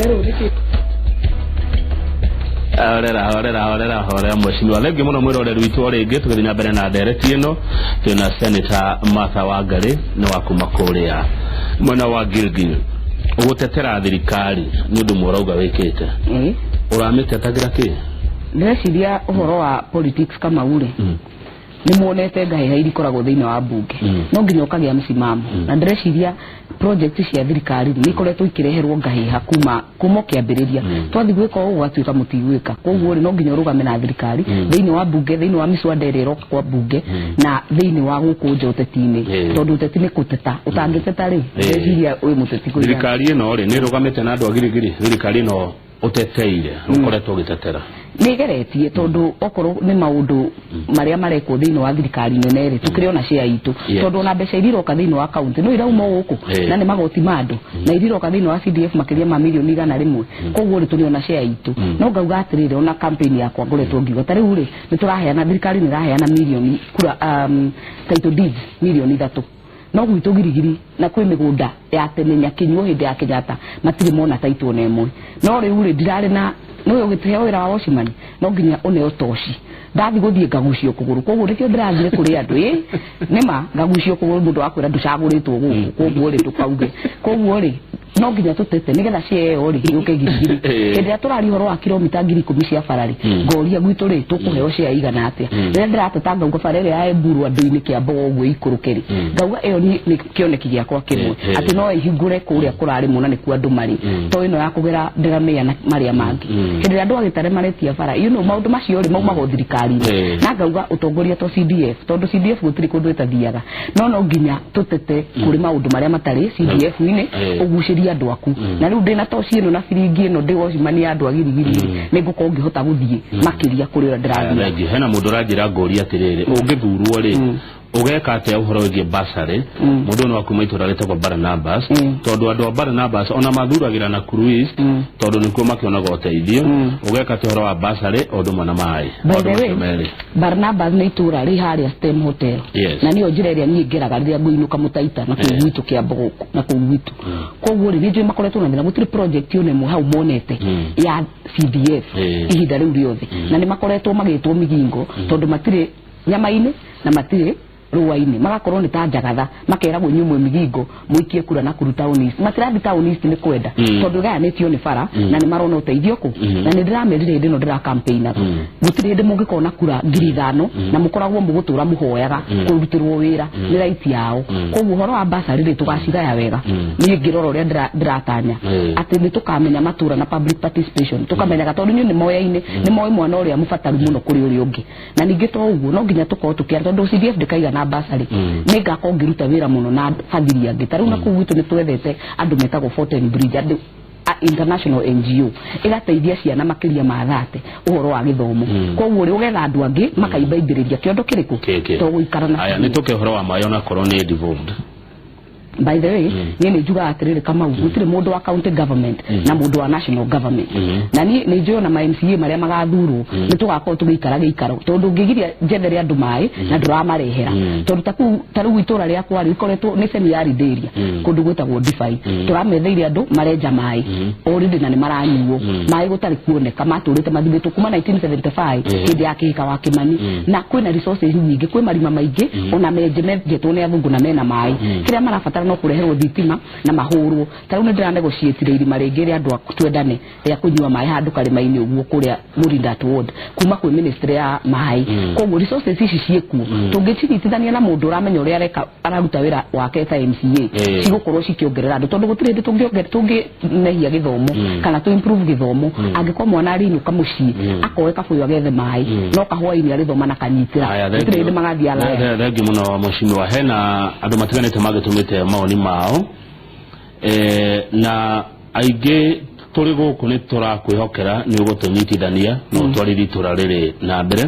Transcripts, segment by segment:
Njĩre rĩu nĩkĩ. Horera, horera, horera, horera, mheshimiwa. Thengiũ mũno mwĩroreri witũ. O rĩngĩ tũgĩthiĩ na mbere na ndereti ĩno, twĩna Senator Martha Wangari, nĩ wa kuma kũrĩa mwena wa Gilgil. Gũtetera thirikari nĩ ũndũ ũmwe ũrauga wĩkĩte. Ũramĩtetagĩra kĩ? Ndĩreciria ũhoro wa politics, Kamau rĩ, nĩ muonete ngahĩha iria ikoragwo thĩinĩ wa mbunge. No nginya ũkagĩa msimamo, na ndĩreciria project cia thirikari nĩ ikoretwo ikĩreherwo ngahĩha kuma ũkĩambĩrĩria. Twathiĩ gwĩka ũũ, gwatuĩka mũtigwĩka. Koguo rĩ, no nginya ũrũgame na thirikari thĩinĩ wa mbunge, thĩinĩ wa mĩswada ĩrĩa ĩroka kwa mbunge, na thĩinĩ wa gũkũ nja ũteti-inĩ, tondũ ũteti nĩ kũteta. Ũtangĩteta rĩ, ndĩreciria wĩ mũteti kũigana. Thirikari ĩno rĩ, nĩ ĩrũgamĩte na andũ a Girigiri? Thirikari ĩno ũteteire, ũkoretwo ũgĩtetera? Nĩ ĩgeretie, tondũ okorwo nĩ maũndũ marĩa marekwo thĩinĩ wa thirikari nene rĩ, tũkĩrĩ ona share itũ, tondũ ona mbeca iria iroka thĩinĩ wa kaunti no irauma o gũkũ, na nĩ magoti ma andũ, na iria iroka thĩinĩ wa CDF makĩria ma mirioni 100. Koguo rĩ, tũrĩ ona share itũ. No ngauga atĩrĩrĩ, ona campaign yakwa ngoretwo ngiuga ta rĩu rĩ, nĩ tũraheana, thirikari nĩ ĩraheana mirioni kura, title deeds mirioni 3, no gwitũ Girigiri na kwĩ mĩgũnda ya tene nyakinywo hĩndĩ ya Kenyatta, matirĩ mona title ona ĩmwe. No rĩu rĩ, ndirarĩ na nĩwe ũgĩtũheo wĩra wa watchman, no nginya ũneo toci. Ndathi gũthiĩ ngagucio kũgũrũ, koguo nĩkĩo ndĩrathire kũrĩ andũ. Ĩ nĩma ngagucio kũgũrũ, mũndũ wakwĩra ndũcagũrĩtwo gũkũ, koguo rĩ, ndũkauge. Koguo rĩ, no nginya tũtete nĩgetha share ĩyo rĩ yũke Girigiri. Hĩndĩ ĩrĩa tũraria ũhoro wa kilomita 10,000 cia bara rĩ, ngoria gwitũ rĩ, tũkũheo share igana atĩa? Rĩrĩa ndĩrateta ngauga bara ĩrĩa ya Emburu andũ-inĩ Kĩambogo ũguo ikũrũke rĩ, ngauga ĩyo nĩ kĩoneki gĩakwa kĩmwe, atĩ no ĩhingũre kũrĩa kũrarĩmwo na nĩkuo andũ marĩ, to ĩno ya kũgera Nderamĩa na marĩa mangĩ. Hĩndĩ ĩrĩa andũ a Gĩtare maretia bara, maũndũ macio rĩ, maumagwo thirikari-inĩ. Na ngauga ũtongoria to CDF, tondũ CDF gũtirĩ kũndũ ĩtathiaga, no no nginya tũtete kũrĩ maũndũ marĩa matarĩ CDF-inĩ, ũgucĩrie andũ aku. Na rĩu ndĩna toci ĩno na biringi ĩno, ndĩ watchman ya andũ a Girigiri, nĩ ngũkorwo ngĩhota gũthiĩ makĩria kũrĩ ũrĩa ndĩrathiĩ. Thengiũ. Hena mũndũ ũranjĩra ngũria atĩrĩrĩ, ũngĩthurwo rĩ, ũgeka atĩa ũhoro wĩgiĩ bursary? Mũndũ ũyũ nĩ wa kuma itũra rĩtagwo Barnabas, tondũ andũ a Barnabas ona mathuragĩra na East, tondũ nĩkuo makĩonaga ũteithio. Ũgeka atĩa ũhoro wa bursary o ũndũ ũmwe na maĩ? By Maũndũ the way, macio merĩ. Barnabas nĩ itũra rĩ harĩa Stem Hotel, na nĩyo njĩra ĩrĩa niĩ ngeraga rĩrĩa ngũinũka Mũtaita na kũu gwitũ Kĩambogo na kũu gwitũ. Koguo rĩ, nĩ njũĩ makoretwo na thĩna, gũtirĩ project ona ĩmwe hau monete ya CDF ihinda rĩu rĩothe, na nĩ makoretwo magĩtwo migingo, tondũ matirĩ nyama-inĩ na matirĩ rũa-inĩ, magakorwo nĩ ta njagatha, makeragwo inyuĩ mwĩ migingo, mũikie kura na kuru Town East. Matirathi Town East nĩ kwenda, tondũ ĩgayanĩtio nĩ bara na nĩ marona ũteithio kũ. Na nĩ ndĩramerire hĩndĩ ĩno ndĩra campaignaga, gũtirĩ hĩndĩ mũngĩkorwo na kura 5,000 na mũkoragwo mũgũtũra mũhoyaga kũrutĩrwo wĩra, nĩ right yao. Koguo ũhoro wa bursary rĩ, tũgacigaya wega. Niĩ ngĩrora ũrĩa ndĩratanya atĩ nĩ tũkamenya matũra na public participation, tũkamenyaga, tondũ niĩ nĩ moyaine, nĩ moĩ mwana ũrĩa mũbataru mũno kũrĩ ũrĩa ũngĩ. Na ningĩ to ũguo, no nginya tũkorwo tũkĩara, tondũ CDF ndĩkaigana bursary, nĩ ngakorwo ngĩruta wĩra mũno na bathiri angĩ. Ta rĩu na kũu gwitũ nĩ twethete andũ metagwo Forten Bridge, andũ a international NGO ĩgateithia ciana makĩria ma 30 ũhoro wa gĩthomo. Koguo rĩ, ũgetha andũ angĩ makaimbaithĩrĩria kĩondo kĩrĩkũ, Kĩkĩ. to gũikara na Aya, nĩ tũke ũhoro wa maĩ, onakorwo nĩ devolved. By the way, niĩ nĩ njugaga atĩrĩrĩ, Kamau, gũtirĩ mũndũ wa county government na mũndũ wa national government. Na niĩ nĩ njũĩ ona ma MCA marĩa magathurwo, nĩ tũgakorwo tũgĩikara gĩikaro, tondũ ũngĩgiria njethere andũ maĩ na ndũramarehera, tondũ ta kũu, ta rĩu itũra rĩakwa rĩ ikoretwo nĩ semi arid area, kũndũ gwĩtagwo Ndibari, tũrametheire andũ marenja maĩ already na nĩ maranyuo maĩ. Gũtarĩ kuoneka, matũrĩte mathimĩtwo kuma 1975, hĩndĩ ya kĩhika wa Kĩmani. Na kwĩna resources nyingĩ, kwĩ marima maingĩ ona menje menjetwo nĩ athũngũ na mena maĩ. Kĩrĩa marabatara no kũreherwo thitima na mahũrwo. Ta rĩu nĩ ndĩranegotiatire irima rĩngĩ rĩa andũ a twendane rĩa kũnyua maĩ handũ karĩma-inĩ ũguo kũrĩa Mũrindat Ward, kuma kwĩ ministry ya maĩ. Koguo resources ici ciĩkuo, tũngĩcinyitithania na mũndũ ũramenya ũrĩa areka, araruta wĩra wake ta MCA, cigũkorwo cikĩongerera andũ, tondũ gũtirĩ hĩndĩ tũngĩnehia gĩthomo kana tũ improve gĩthomo angĩkorwo mwana arĩinũka mũciĩ akoe kabũyũ agethe maĩ, no kahwainĩ arĩthoma na kanyitĩra. Aya, gũtirĩ hĩndĩ magathiĩ alaya. Thengiũ mũno, mheshimiwa. Hena andũ matiganĩte magĩtũmĩte mawoni mao, na aingĩ tũrĩ gũkũ nĩ tũrakwĩhokera nĩ ũgũtũnyitithania na ũtwarithie itũra rĩrĩ na mbere.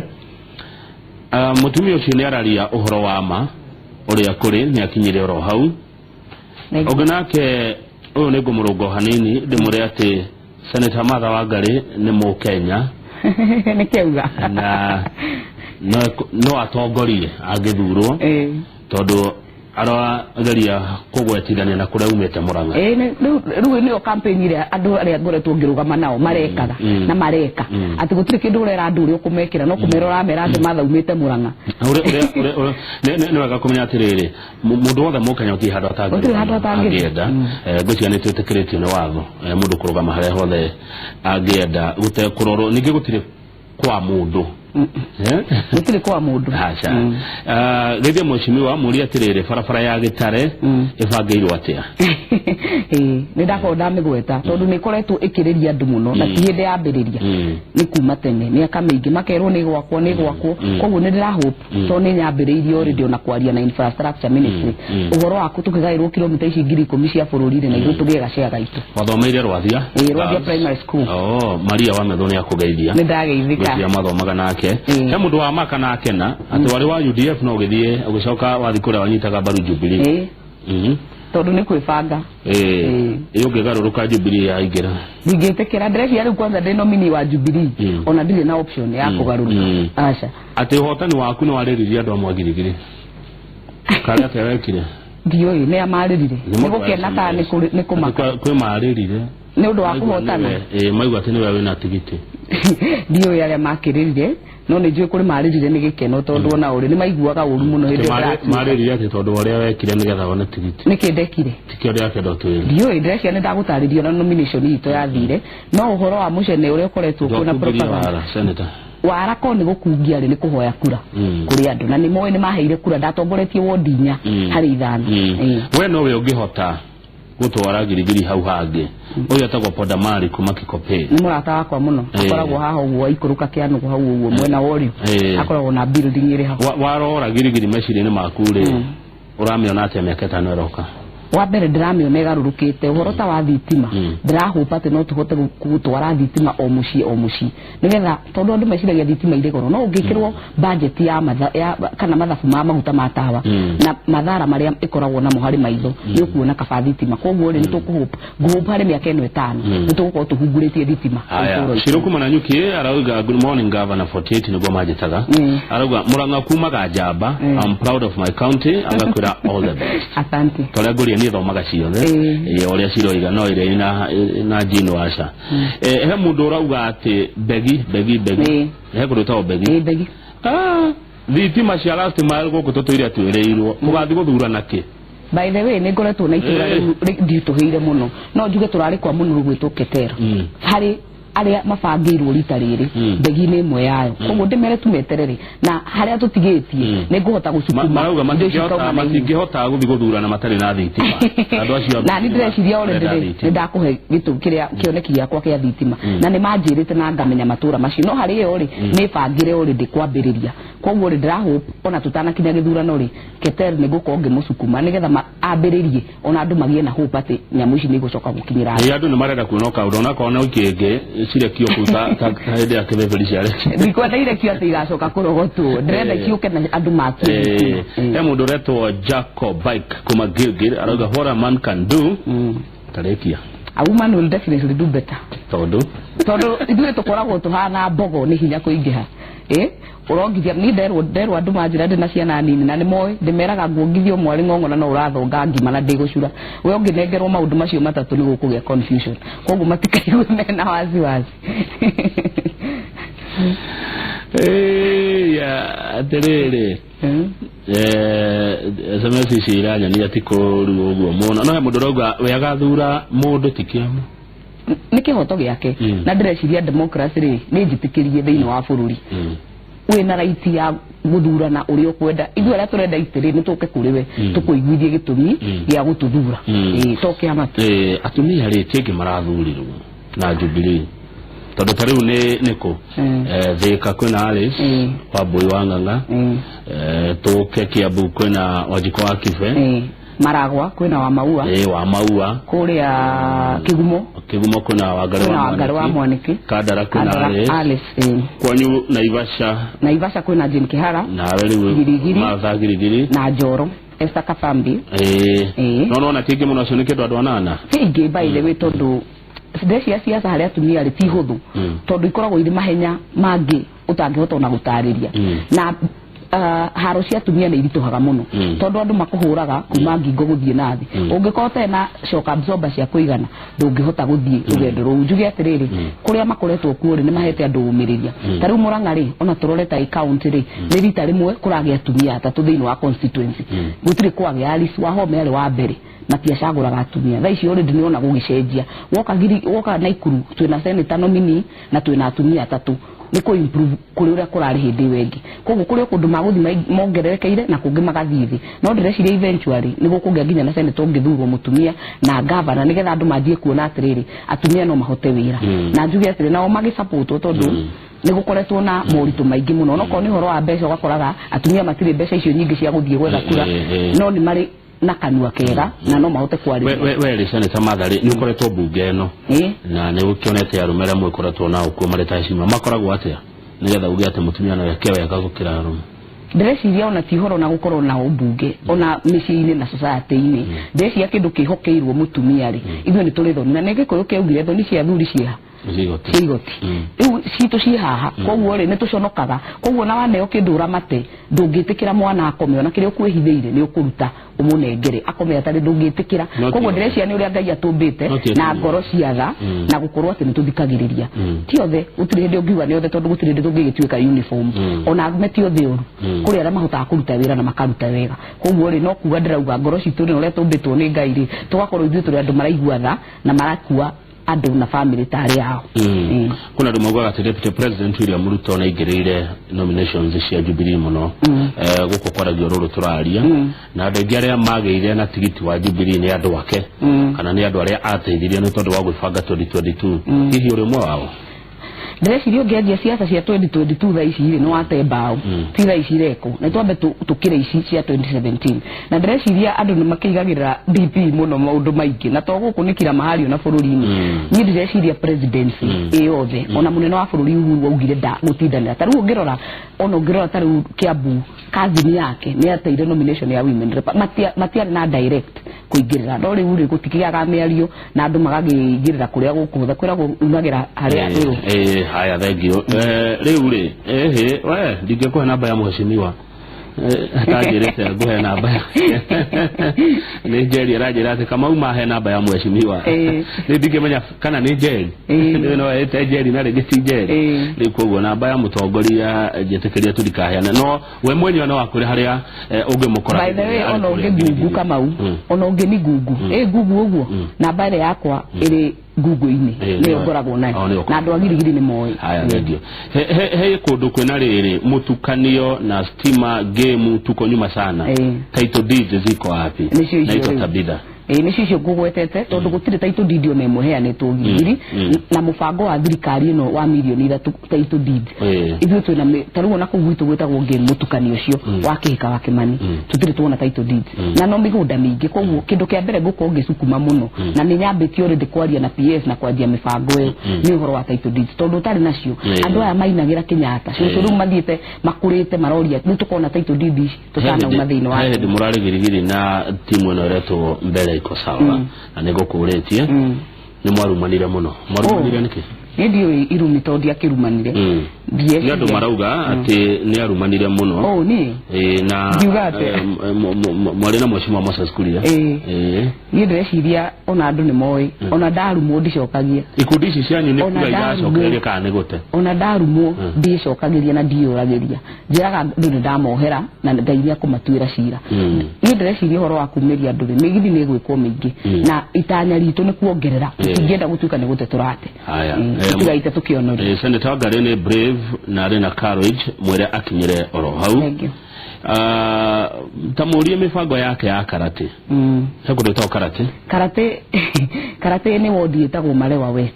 Ah, mũtumia ũcio nĩ araria ũhoro wa ma ũrĩa kũrĩ, nĩ akinyire oro hau. Ũngĩ nake ũyũ nĩ ngũmũrũnga o hanini, ndĩmũre atĩ Senator Martha Wangari nĩ Mũkenya. Nĩ kĩauga. Na no atongorie angĩthurwo, tondũ Arageria kũgwetithania na kũrĩa umĩte Murang'a. Ĩĩ, rĩu nĩyo campaign ĩrĩa andũ arĩa ngoretwo ngĩrũgama nao marekaga na mareka atĩ gũtirĩ kĩndũ ũrera andũ ũrĩa ũkũmekĩra, no kũmera ũramera atĩ Martha umĩte Murang'a. Nĩ wega kũmenya atĩrĩrĩ, mũndũ wothe mũkenya gũtirĩ handũ Gũtirĩ handũ atangĩthiĩ. Atangĩenda. Ngwĩciria nĩ twĩtĩkĩrĩtio nĩ watho, mũndũ kũrũgama harĩa hothe angĩenda gũtekũrorwo, ningĩ gũtirĩ kwa mũndũ. Eh? Gũtirĩ kwa mũndũ. Aca. Geithia mheshimiwa, mũrie atĩrĩrĩ, barabara ya Gĩtare ĩbangĩirwo atĩa? Ĩĩ, nĩ ndakorwo ndamĩgweta tondũ nĩ ĩkoretwo ĩkĩrĩria andũ mũno, na ti hĩndĩ yambĩrĩria, nĩ kuma tene, mĩaka mĩingĩ makerwo nĩ gwakwo, nĩ gwakwo. Koguo nĩ ndĩra hope, tondũ nĩ nyambĩrĩirie already ona kwaria na infrastructure ministry ũhoro wa tũkĩgaĩrwo kilomita ici 10,000 cia bũrũri-rĩ, na ithuĩ tũgĩe gacea gaitũ. Wathomeire Rwathia? Ĩĩ, Rwathia Primary School. Oh, Maria wa Metho nĩ akũgeithia. Nĩ ndageithĩka. Ngwĩciria mathomaga nake. He mũndũ wa maka na akena atĩ warĩ wa UDF no ũgĩthiĩ ũgĩcoka wathiĩ kũrĩa wanyitaga mbaru Jubilee. Ĩĩ, tondũ nĩ kwĩbanga. Ĩĩ, ũngĩgarũrũka Jubilee yaingĩra? Ndingĩtĩkĩra. Ndĩreciria rĩu kwanza ndĩ nominee wa Jubilee, ona ndirĩ na option ya kũgarũrũka, aca. Atĩ ũhotani waku nĩ warĩririe andũ amwe girigiri karĩa atĩa wekire? Ndiũĩ nĩ amarĩrire. Nĩ Nĩ mũndũ wa gũkena kana nĩ SMS. nĩ kũmaka? Atĩ kwĩ marĩrire Nĩ ũndũ wa kũhotana. Ĩĩ, maigua atĩ nĩwe wĩna tigiti. Ndiũĩ arĩa makĩrĩrire, no nĩ njũĩ kũrĩ marĩrire nĩ gĩkeno, tondũ ona ũrĩ nĩ maiguaga ũru mũno hĩndĩ ĩyo ndĩratuĩka. Marĩrire atĩ tondũ wa ũrĩa wekire nĩgetha wone tigiti. Nĩkĩ ndekire? Tikĩo ndĩrakĩenda ũtwĩre. Ndiũĩ. Ndĩreciria nĩ ndagũtarĩria na nomination itũ yathire, no ũhoro wa mũcene ũrĩa ũkoretwo kuo na Ndwakungirie propaganda. wara senator. Wara ko nĩ gũkungia rĩ, nĩ kũhoya kura kũrĩ andũ, na nĩ moĩ nĩ maheire kura, ndatongoretie wondi 4 harĩ 5. Ĩĩ. We nowe ũngĩhota gũtwara girigiri hau hangĩ, ũyũ etagwo Pondamari kuma Kikopey. Nĩ mũrata wakwa mũno. Akoragwo haha ũguo aikũrũka kĩanũgũ hau ũguo mwena wa ũrĩo. Akoragwo na building ĩrĩ hau. Warora girigiri meciria-inĩ maku rĩ, ũramĩona atĩa mĩaka 5 ĩroka? Wa mbere ndĩramĩona ĩgarũrũkĩte ũhoro ta wa thitima. Ndĩrahũpa atĩ no tũhote gũtwara thitima o mũciĩ o mũciĩ, nĩgetha tondũ andũ meciragia thitima irĩ goro, no ũngĩkĩrwo budget ya matha, ya kana mathabu ma maguta ma tawa na mathara marĩa ĩkoragwo namo harĩ maitho, nĩ ũkuona kaba thitima. Koguo rĩ, nĩ tũkũhope, ngũhope harĩ mĩaka ĩno 5 nĩ tũgũkorwo tũhungurĩtie thitima Haya, itũũra Shiro kuma na nyuki arauga, "Good morning governor 48," nĩguo manjĩtaga. Arauga Murang'a kumaga njamba. "I'm proud of my county." Agakwĩra all the best. Asante. Torĩa ngũria niĩ thomaga ciothe. Ĩĩ, ũrĩa ciroiga no ĩrĩa ina njino aca. He mũndũ ũrauga atĩ begi begi begi. He kũndũ gwĩtagwo begi. Ĩĩ, begi. Ah, thitima cia last mile gũkũ tũtũire twĩrĩirwo tũgathiĩ gũthurana kĩ? By the way, nĩ ngoretwo na itũra rĩu nditũhĩire mũno, no njuge tũrarĩ kwa mũnuru gwĩtwo Ketero, harĩ arĩa mabangĩirwo rita rĩrĩ, mbegi-inĩ ĩmwe yayo. Koguo ndĩmere tu meterere, na harĩa tũtigĩtie nĩ ngũhota gũcukuma Marauga indo ici ikauma na ihenya. Matingĩhota gũthiĩ gũthurana matarĩ na thitima andũ acio a Na nĩ ndĩreciria already marenda rĩ, thitima. nĩ ndakũhe gĩtũ kĩrĩa kĩoneki gĩakwa kĩa thitima, na nĩ manjĩrĩte na ngamenya matũra macio, no harĩ ĩyo rĩ, nĩ bangĩre already kwambĩrĩria. Koguo rĩ, ndĩrahope ona tũtanakinya gĩthurano rĩ, Keter nĩ ngũkorwo ngĩmũcukuma nĩgetha ambĩrĩrie, ona andũ magĩe na hope atĩ nyamũ ici nĩ igũcoka gũkinyĩra andũ. Ĩ, andũ nĩ marenda kuona kaũndũ onakorwo no kĩngĩ cirekio kũu ta hĩndĩ ya kĩbeberi ciarekio. Ndikwenda irekio atĩ igacoka kũrogotwo, ndĩrenda ciũke na andũ makie thitima. He mũndũ ũretwo Jacob Bike kuma Gilgil arauga, "What a man can do," tarĩkia. A woman will definitely do better. Tondũ? Tondũ ithuĩ tũkoragwo tũhana mbogo nĩ hinya kũingĩha. Ĩ ũrongithia ni nderwo andũ manjĩra ndĩ na ciana nini, na nĩ moĩ ndĩmeraga nguongithio mwarĩ ng'ong'o na no ũrathonga ngima na ndĩgũcura we ũngĩnengerwo maũndũ macio matatũ nĩ gũkũgĩa confusion, koguo matikaigue mena wasiwasi. Ĩ, ya, atĩrĩrĩ, SMS ici iranyonia ti kũru ũguo mũno, no he mũndũ ũrauga we agathura mũndũ ti kĩama. Nĩ kĩhoto gĩake. Na ndĩreciria democracy rĩ, nĩ njĩtĩkĩrie thĩinĩ wa bũrũri, wĩna right ya gũthurana ũrĩa ũkwenda. Ithuĩ arĩa tũrenda itĩ rĩ, nĩ tũke kũrĩ we tũkũiguithie gĩtũmi gĩa gũtũthura. Ĩĩ, to kĩama tu. Atumia rĩ, ti aingĩ marathurirwo na Jubilee, tondũ ta rĩu nĩ nĩkũ? Thika kwĩna Alice Wambui wa Ng'ang'a. Tũke Kiambu kwĩna Wanjikũ wa Kibe. Ĩĩ. Maragwa kwĩna wa Maua. Wa Maua. Kũrĩa Kĩgumo? Kĩgumo kwĩna Wangarĩ kwĩna wa Wangarĩ wa Mwaniki. Mwaniki. Kandara kwĩna Kandara, Alice. Alice, ĩĩ. Kwanyu Naivasha? Naivasha kwĩna Jane Kihara. Nawe rĩu? Girigiri. Martha Girigiri. Na Njoro Esther Kabambi. No nona ti aingĩ mũno acio, nĩ kĩndũ andũ anana. Ti aingĩ, by the way, tondũ ndeciria ciaca harĩ atumia rĩ ti hũthũ, tondũ ikoragwo irĩ mahenya mangĩ ũtangĩhota ona gũtarĩria, na Haro cia atumia nĩ iritũhaga mũno tondũ andũ makũhũraga kuma ngingo gũthiĩ na thĩ. Ũngĩkorwo ũtarĩ na shock absorber cia kũigana, ndũngĩhota gũthiĩ rũgendo rũu. Njuge atĩrĩrĩ, kũrĩa makoretwo kuo rĩ, nĩ mahete andũ ũmĩrĩria. Ta rĩu Mũrang'a rĩ, ona tũrore ta county rĩ, nĩ rita rĩmwe kũragĩa atumia atatũ thĩinĩ wa constituency. Gũtirĩ kwagĩa. Alice Wahome arĩ wa mbere, matiacagũraga atumia. Thaa ici already nĩona gũgĩcenjia. Woka giri woka Naikuru, twĩna senator nominee na twĩna atumia atatũ. Nĩ kũ improve kũrĩ ũrĩa kũrarĩ hĩndĩ ĩyo ĩngĩ. Koguo kũrĩ o kũndũ magũthiĩ mongererekeire na kũngĩ magathiĩ thĩ, no ndĩreciria eventually nĩ gũkũgĩa nginya na senator ũngĩthurwo mũtumia na governor, nĩgetha andũ manjie kuona atĩrĩrĩ, atumia no mahote wĩra. Na njuge atĩrĩ, nao magĩsupportwo, tondũ nĩ gũkoretwo na moritũ maingĩ mũno. Onokorwo nĩ ũhoro wa mbeca, ũgakoraga atumia matirĩ mbeca icio nyingĩ cia gũthiĩ gwetha kura, no nĩ marĩ na kanua kega na no mahote kwarĩria. We rĩ, Senator Martha rĩ, nĩ ũkoretwo mbunge ĩno na nĩ ũkĩonete arũme arĩa mwĩkoretwo nao kuo marĩ ta heshima, makoragwo atĩa nĩgetha uge atĩ mũtumia no eke wega gũkĩra arũme? Ndĩreciria ona ti ũhoro na gũkorwo nao mbunge, ona mĩciĩ-inĩ na society-inĩ, ndĩreciria kĩndũ kĩhokeirwo mũtumia rĩ, ithuĩ nĩ tũrĩ thoni, na nĩ Gĩkũyũ kĩaugire thoni cia athuri ciĩha? Cia igoti. Cia igoti. Rĩu citũ ciĩ haha. Koguo rĩ, nĩ tũconokaga. Koguo na waneo kĩndũ ũramate, ndũngĩtĩkĩra mwana akome, ona kĩrĩa ũkwĩhithĩire nĩ ũkũruta ũmũnengere akome atarĩ, ndũngĩtĩkĩra. No Koguo ti othe. ndĩreciria nĩ ũrĩa Ngai atũmbĩte No ti na atumia. ngoro cia tha na gũkorwo atĩ nĩ tũthikagĩrĩria. Ti othe, gũtirĩ hĩndĩ ũngiuga nĩ othe, tondũ gũtirĩ hĩndĩ tũngĩgĩtuĩka uniform. Ona arũme ti othe oru. Kũrĩ arĩa mahotaga kũruta wĩra na makaruta wega. Koguo rĩ, no kuga ndĩrauga ngoro citũ nĩ ũrĩa tũmbĩtwo nĩ Ngai rĩ, tũgakorwo ithuĩ tũrĩ andũ maraigua tha na marakua andũ na famĩlĩ tarĩ ao. Kuna andũ maugaga atĩ Deputy President William Ruto nĩ aingĩrĩire nominations cia Jubilee mũno. Gũkũ kwaragio rũrũ tũraria na andũ aingĩ arĩa magĩire na tigiti wa Jubilee nĩ andũ ake kana nĩ andũ arĩa ateithirie nĩ tondũ wa gwĩbanga 2022. Hihi ũrĩ ũmwe wao? Ndĩreciria ũngĩanjia ciaca cia 2022 thaa ici rĩ, nĩ wate mbaũ. Ti thaa ici irekwo, nĩ twambe tũkĩre ici cia 2017. Na ndĩreciria andũ nĩ makĩigagĩrĩra DP mũno maũndũ maingĩ, na to gũkũ, nĩ kila mahali ona bũrũri-inĩ. Niĩ ndĩreciria presidency ĩ yothe, ona mũnene wa bũrũri Uhuru augire nda gũtindanĩra. Ta rĩu ũngĩrora, ona ũngĩrora ta rĩu Kiambu, cousin yake nĩ ateire nomination ya women rep. Matiarĩ na direct kũingĩrĩra, no rĩu rĩ, gũtikĩgĩaga mĩario na andũ magakĩingĩrĩra kũrĩa gũkũhũtha, kwĩragwo umagĩra harĩa rĩu. Haya, thengio. Rĩu rĩ, ĩhĩ, we ndingĩkũhe namba ya mheshimiwa. Atanjĩrĩte ngũhe namba nĩ Njeri, aranjĩra atĩ Kamau mahe namba ya mheshimiwa. Nĩ ndingĩmenya kana nĩ Njeri. Nĩ no ĩte Njeri na rĩngĩ ti Njeri. Rĩu koguo namba ya mũtongoria njĩtĩkĩria tũtikaheane, no we mwenyewe no akwĩre harĩa ũngĩmũkora. By the way, arĩ ona kũrĩa ũngĩ Giligili. ngungu Kamau, ona ũngĩ ni ngungu ĩ ngungu ũguo, namba ĩrĩa yakwa ĩrĩ ngungu-inĩ, nĩyo ngoragwo nayo. Oh, nĩyo. Na andũ a Girigiri nĩ moĩ. Haya, thengio. He kũndũ kwĩna rĩrĩ mũtukanio na stima game, tuko nyuma sana. Title deeds ziko wapi? Nĩcio icio Naitwa rĩu. Tabitha. Ĩ nĩcio icio ngũgwetete, tondũ gũtirĩ title deed ona ĩmwe heanĩtwo Giligili, na mũbango wa thirikari ĩno wa mirioni 3 title deed, ithuĩ twĩna ta rĩu ona kũu gwitũ gwĩtagwo game, mũtukanio ũcio wa Kĩhika wa Kĩmani, tũtirĩ tuona title deed na no mĩgũnda mĩingĩ. Koguo kĩndũ kĩa mbere ngũkorwo ngĩcukuma mũno, na nĩ nyambĩtie already kwaria na PS na kwanjia mĩbango ĩyo, nĩ ũhoro wa title deeds, tondũ ũtarĩ nacio, andũ aya mainagĩra Kenyatta cũcũ, rĩu mathiĩte makũrĩte maroria rĩu tũkona title deed ici tũtanauma thĩinĩ wa He hĩndĩ mũrarĩ Girigiri na timu ĩno ĩretwo Mbele Iko Sawa, na nĩ ngũkũrĩtie, nĩ mwarumanire mũno. Mwarumanire nĩkĩ? Niĩ ndiũĩ irumi tondũ ndiakĩrumanire. Nĩ andũ marauga atĩ nĩ arumanire mũno. Oh, niĩ? Ĩĩ, na Ngiuga atĩa? Mwarĩ na mheshimiwa Moses Kuria. Niĩ ndĩreciria ona andũ nĩ moĩ, ona ndarumwo ndicokagia. Ikundi ici cianyu nĩ Ona kura ndarumwo. iracokereria kana nĩ gũte? Ona ndarumwo ndiĩcokagĩria na ndiyũragĩria. Njĩraga andũ nĩ ndamohera na Ngai nĩ akũmatuĩra cira. Niĩ ndĩreciria ũhoro wa kumĩria andũ rĩ, mĩgithi nĩ ĩgwĩkwo mĩingĩ, na itanya ritũ nĩ kuongerera. Tũtingĩenda gũtuĩka nĩ gũte tũrate. Haya. Tũtigaite tũkĩonoria. Senator Wangari nĩ brave na arĩ na courage, mwĩre akinyĩre oro hau. Thank you. Ah, ta mũrie mĩbango yake ya karate. He kũndũ gwĩtagwo Karate. Karate, Karate nĩ ward ĩtagwo Malewa West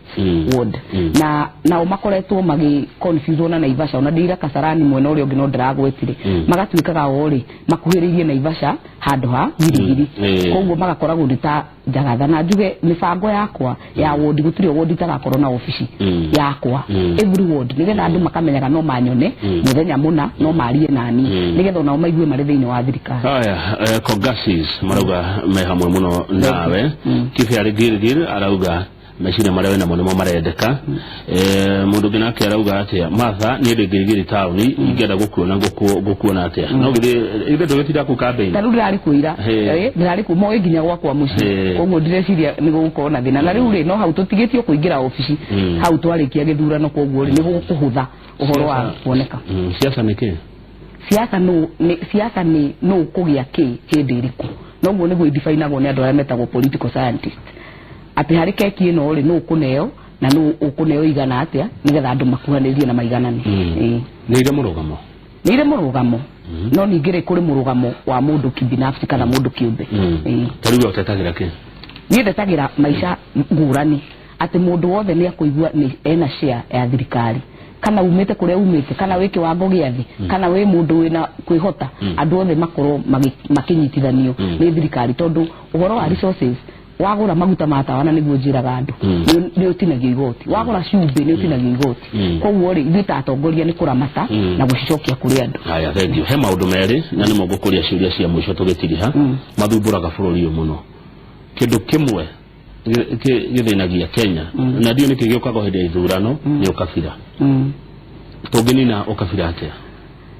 ward, na nao makoretwo magĩ confuse na Naivasha. Ona ndĩira Kasarani mwena ũrĩa ũngĩ, no ndĩragwetire, magatuĩkaga o rĩ makuhĩrĩirie Naivasha handũ ha Girigiri. Koguo magakoragwo nĩ ta njagatha. Na njuge mĩbango yakwa ya ward, gũtirĩ ward itagakorwo na obici yakwa, every ward, nĩgetha andũ makamenyaga no manyone mũthenya mũna, no marie nani, nĩgetha onao maigue marĩ thĩinĩ wa thirikari. Haya, Kogasis marauga me hamwe mũno nawe. Kibe arĩ Gilgil arauga Meciria marĩa wĩnamo nĩmo marendeka. Mũndũ ũngĩ nake arauga atĩa, Martha, niĩ ndĩ Ngirigiri taũni, ingĩenda gũkuona ngũkuona atĩa? No githĩ ithuĩ ndũgĩtinda kũu kambĩini? Ta rĩu ndĩrarĩ kuo ira. Ndĩrarĩ kuo, moĩ nginya gwakwa mũciĩ. Koguo ndireciria nĩ gũgũkorwo na thĩna. Na rĩu rĩ, no hau tũtigĩtio kũingĩra obici hau twarĩkia gĩthurano, koguo rĩ, nĩ gũkũhũtha ũhoro wa kuoneka. Siasa nĩ kĩ? Siasa nũ nĩ siasa nĩ nũ kũgĩa kĩ hĩndĩ ĩrĩkũ, noguo nĩguo idifainagwo nĩ andũ arĩa metagwo political scientist, atĩ harĩ keki ĩno rĩ, nũ ũkũneo na nũ ũkũneo igana atĩa, nĩgetha andũ makuhanĩrĩrie na maiganane. Nĩ irĩ mũrũgamo? Nĩ irĩ mũrũgamo, no ningĩ rĩ, kũrĩ mũrũgamo wa mũndũ kibinafsi kana mũndũ kĩũmbe. Ta rĩu we ũtetagĩra kĩ? Niĩ ndetagĩra maica ngũrani, atĩ mũndũ wothe nĩ akũigua nĩ ena share ya thirikari, kana umĩte kũrĩa umĩte, kana wĩ kĩwango gĩa thĩ, kana wĩ mũndũ wĩna kwĩhota, andũ othe makorwo makĩnyitithanio nĩ thirikari, tondũ ũhoro wa resources, wagũra maguta ma tawa, na nĩguo njĩraga andũ, nĩ ũtinagio igoti, wagũra cumbĩ nĩ ũtinagio igoti. Koguo rĩ, ithuĩ ta atongoria nĩ kũramata na gũcicokia kũrĩ andũ. Haya, thank you. He maũndũ merĩ na nĩmo ngũkũria ciũria cia mũico tũgĩtiriha, mathumbũraga bũrũri ũyũ mũno. Kĩndũ kĩmwe gĩthĩnagia Kenya, na ndiũ nĩkĩ gĩũkaga o hĩndĩ ya ithurano, nĩ ũkabira. Tũngĩnina ũkabira atĩa?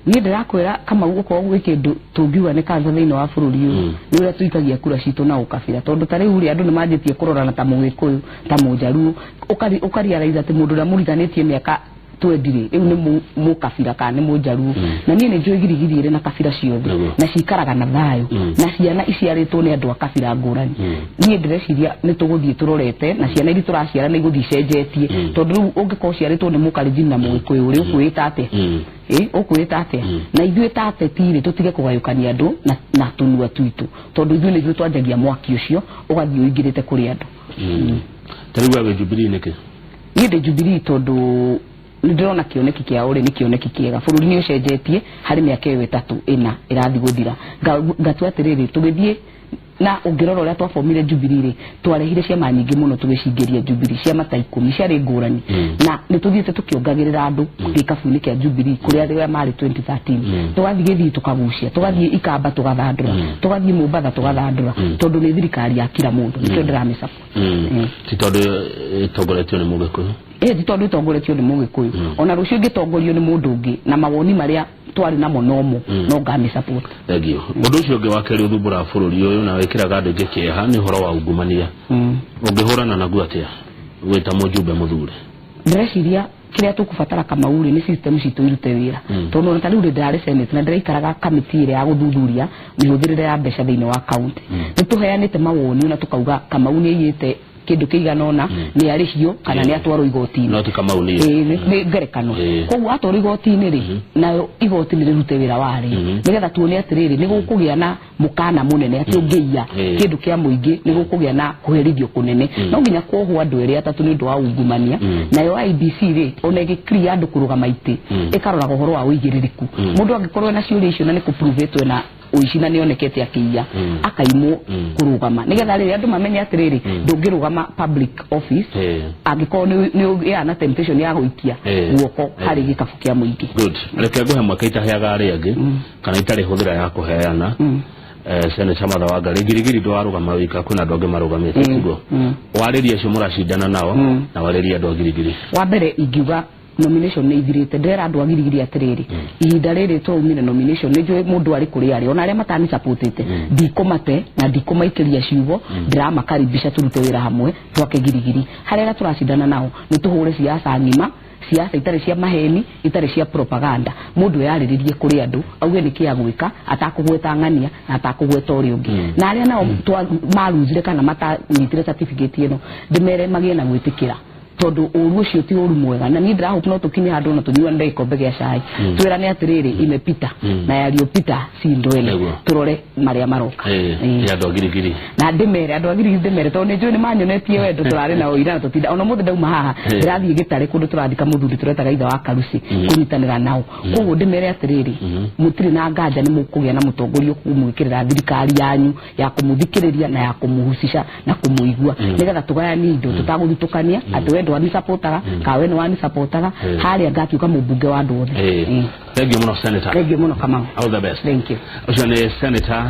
Niĩ ndĩrakwĩra, Kamau, gũkorwo gwĩ kĩndũ tũngiuga nĩ kansa thĩinĩ wa bũrũri ũyũ, nĩ ũrĩa tũikagia kura citũ na ũkabira, tondũ ta rĩu rĩ, andũ nĩ manjĩtie kũrorana ta Mũgĩkũyũ, ta Mũnjaruo, ũkarealize atĩ mũndũ ũrĩa mũriganĩtie mĩaka 20 rĩ, rĩu nĩ mũkabira kana nĩ Mũnjaruo. Na niĩ nĩ njũĩ Girigiri ĩrĩ na kabira ciothe na cikaraga na thayũ, na ciana iciarĩtwo nĩ andũ a kabira ngũrani. Niĩ ndĩreciria nĩ tũgũthiĩ tũrorete na ciana iria tũraciara nĩ igũthiĩ icenjetie, tondũ rĩu ũngĩkorwo ũciarĩtwo nĩ Mũkalenjin na Mũgĩkũyũ rĩ, ũkwĩĩta atĩa? Ũkwĩĩta atĩa? Na ithuĩ ta ateti rĩ, tũtige kũgayũkania andũ na tũnua twitũ, tondũ ithuĩ nĩ ithuĩ twanjagia mwaki ũcio ũgathiĩ ũingĩrĩte kũrĩ andũ. Ta rĩu we wĩ Jubilee nĩkĩ? Niĩ ndĩ Jubilee tondũ nĩ ndĩrona kĩoneki kĩao rĩ, nĩ kĩoneki kĩega. Bũrũri nĩ ũcenjetie harĩ mĩaka ĩyo 3 4 ĩrathiĩ gũthira. Ngatua atĩrĩrĩ, tũgĩthiĩ na ũngĩrora ũrĩa twabomire Jubilee rĩ, twarehire ciama nyingĩ mũno tũgĩcingĩria Jubilee, ciama ta 10 ciarĩ ngũrani, na nĩ tũthiĩte tũkĩongagĩrĩra andũ gĩkabu-inĩ kĩa Jubilee kũrĩa arĩa marĩ 2013. Tũgathiĩ Gĩthii tũkagucia, tũgathiĩ Ikamba tũgathandũra, tũgathiĩ Mombatha tũgathandũra, tondũ nĩ thirikari ya kila mũndũ, nĩkĩo ndĩramĩcapa. Ti tondũ ĩtongoretio nĩ Mũgĩkũyũ? Ĩ, ti tondũ ĩtongoretio nĩ Mũgĩkũyũ. Ona rũciũ ĩngĩtongorio nĩ mũndũ ũngĩ na mawoni marĩa twarĩ namo nomo, no ngamĩ support. Thank you. Ũndũ ũcio ũngĩ wa kerĩ ũthumbũraga bũrũri ũyũ na wĩkĩraga andũ aingĩ kĩeha nĩ ũhoro wa ungumania. Ũngĩhũrana naguo atĩa wĩ ta mũjumbe mũthure? Ndĩreciria kĩrĩa tũkũbatara, Kamau rĩ, nĩ system citũ irute wĩra, tondũ ona ta rĩu rĩ, ndĩrarĩ Senate na ndĩraikaraga kamĩtĩ ĩrĩa ya gũthuthuria mĩhũthĩrĩre ya mbeca thĩinĩ wa county. Nĩ tũheanĩte mawoni na tũkauga Kamau nĩ aiyĩte kĩndũ kĩigana ũna, nĩ arĩhio kana nĩ atwarwo igoti-inĩ. No ti Kamau niĩ. Ĩĩ, nĩ ngerekano. Koguo atwarwo igoti-inĩ rĩ, nayo igoti nĩ rĩrute wĩra warĩo, nĩgetha tuone atĩrĩrĩ, nĩ gũkũgĩa na mũkana mũnene atĩ ũngĩiya kĩndũ kĩa mũingĩ nĩ gũkũgĩa na kũherithio kũnene. No nginya kuohwo andũ erĩ atatũ nĩ ũndũ wa ungumania. Nayo IEBC rĩ, ona ĩgĩkiria andũ kũrũgama itĩ, ĩkaroraga ũhoro wa ũigĩrĩrĩku. Mũndũ angĩkorwo ena ciũria icio na nĩ kũpruvĩtwo ena ũici na nĩonekete akĩiya, akaimwo kũrũgama, nĩgetha rĩrĩ andũ mamenye atĩrĩrĩ, ndũngĩrũgama public office angĩkorwo nĩ ũgĩaga na temptation ya gũikia guoko harĩ gĩkabu kĩa mũingĩ. Good. Reke ngũhe mweke itaheaga arĩa angĩ kana itarĩ hũthĩra ya kũheana. Senator Martha Wangari, Girigiri ndwarũgama wika, kwĩna andũ angĩ marũgamĩte, tiguo? Warĩrie acio mũracindana nao na warĩrie andũ a Girigiri. Wa mbere ingiuga nomination nĩ ithirĩte. Ndĩrera andũ a Girigiri atĩrĩrĩ, ihinda rĩrĩ tũraumire nomination, nĩ njũĩ mũndũ arĩ kũrĩa arĩ, ona arĩa matani supportĩte, ndikũmate na ndikũmaikĩria ciugo, ndĩramakaribisha tũrute wĩra hamwe twake Girigiri. Harĩa arĩa tũracindana nao, nĩ tũhũre siasa ng'ima, siasa itarĩ cia maheni, itarĩ cia propaganda. Mũndũ eyarĩrĩrie kũrĩ andũ, auge nĩkĩ agwĩka, atakũgweta ng'ania na atakũgweta ũrĩa ũngĩ. Na arĩa nao maruzire kana matanyitire certificate ĩno, ndĩmere magĩe na gwĩtĩkĩra, tondũ ũru ũcio ti ũru mwega. Na niĩ ndĩrahope no tũkinye handũ na tũnyuanĩre gĩkombe gĩa cai, twĩrane atĩrĩrĩ, imepita na yaliyopita si ndwele. Tũrore marĩa maroka. Ya andũ a Girigiri. Na ndĩmere andũ a Girigiri, ndĩmere tondũ nĩ njũĩ nĩ manyonetie wendo, tũrarĩ nao ira na tũtinda. Ona mũthĩ ndauma haha, ndĩrathiĩ Gĩtarĩ kũndũ tũrathika mũthuri tũretaga ithe wa Karuci, kũnyitanĩra nao. Koguo ndĩmere atĩrĩrĩ, mũtirĩ na nganja nĩ mũkũgĩa na mũtongoria ũkũmwĩkĩrĩra thirikari yanyu ya kũmũthikĩrĩria na ya kũmũhucisha na kũmũigua, nĩgetha tũgayanie indo tũtagũthutũkania atĩ we ndwanisapotaga kana we nĩ wanisapotaga. Harĩa ngatuĩka mũmbunge wa andũ othe. Thank you mũno, Senator. Thank you mũno, Kamau. All the best. Thank you. Ũcio nĩ senator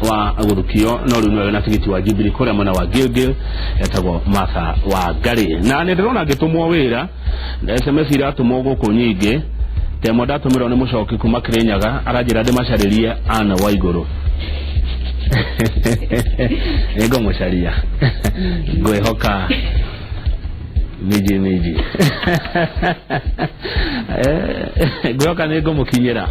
wa Gũthukio, no rĩu nĩwe wĩna tigiti wa Jubilee kũrĩa mwena wa Gilgil, etagwo Martha wa Ngari. Na nĩ ndĩrona ngĩtũmwo wĩra, SMS iratũmwo gũkũ nyingĩ. Temo ndatũmĩrwo nĩ mũcoki kuma Kĩrĩnyaga, aranjĩra ndĩmacarĩrie Anne Waigũrũ. Nĩngũmũcaria, ngwĩhoka miji miji. Ngwĩhoka nĩ ngũmũkinyĩra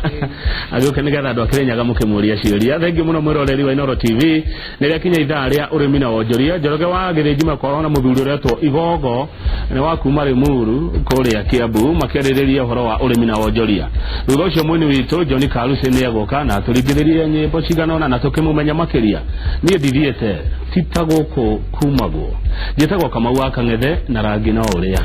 agĩũke nĩgetha andũ a Kĩrĩnyaga mũkĩmũria ciũria. Thengiũ mũno, mwĩroreri wa Inooro TV. Nĩ rĩakinya ithaa rĩa ũrĩmi na wonjoria. Njoroge wa Gĩthĩnji makorwo na mũthuri ũretwo Igogo, nĩ wa kuma Limuru kũrĩa Kiambu, makĩarĩrĩria ũhoro wa ũrĩmi na wonjoria. Thutha ũcio mũini witũ John Karusi nĩ egũka na tũringĩrĩrie nyĩmbo cigana ũna na tũkĩmũmenya makĩria. Niĩ ndithiĩte, ti ta gũkũ kumagwo. Njĩtagwo Kamau wa Kang'ethe, na rangi no ũrĩa.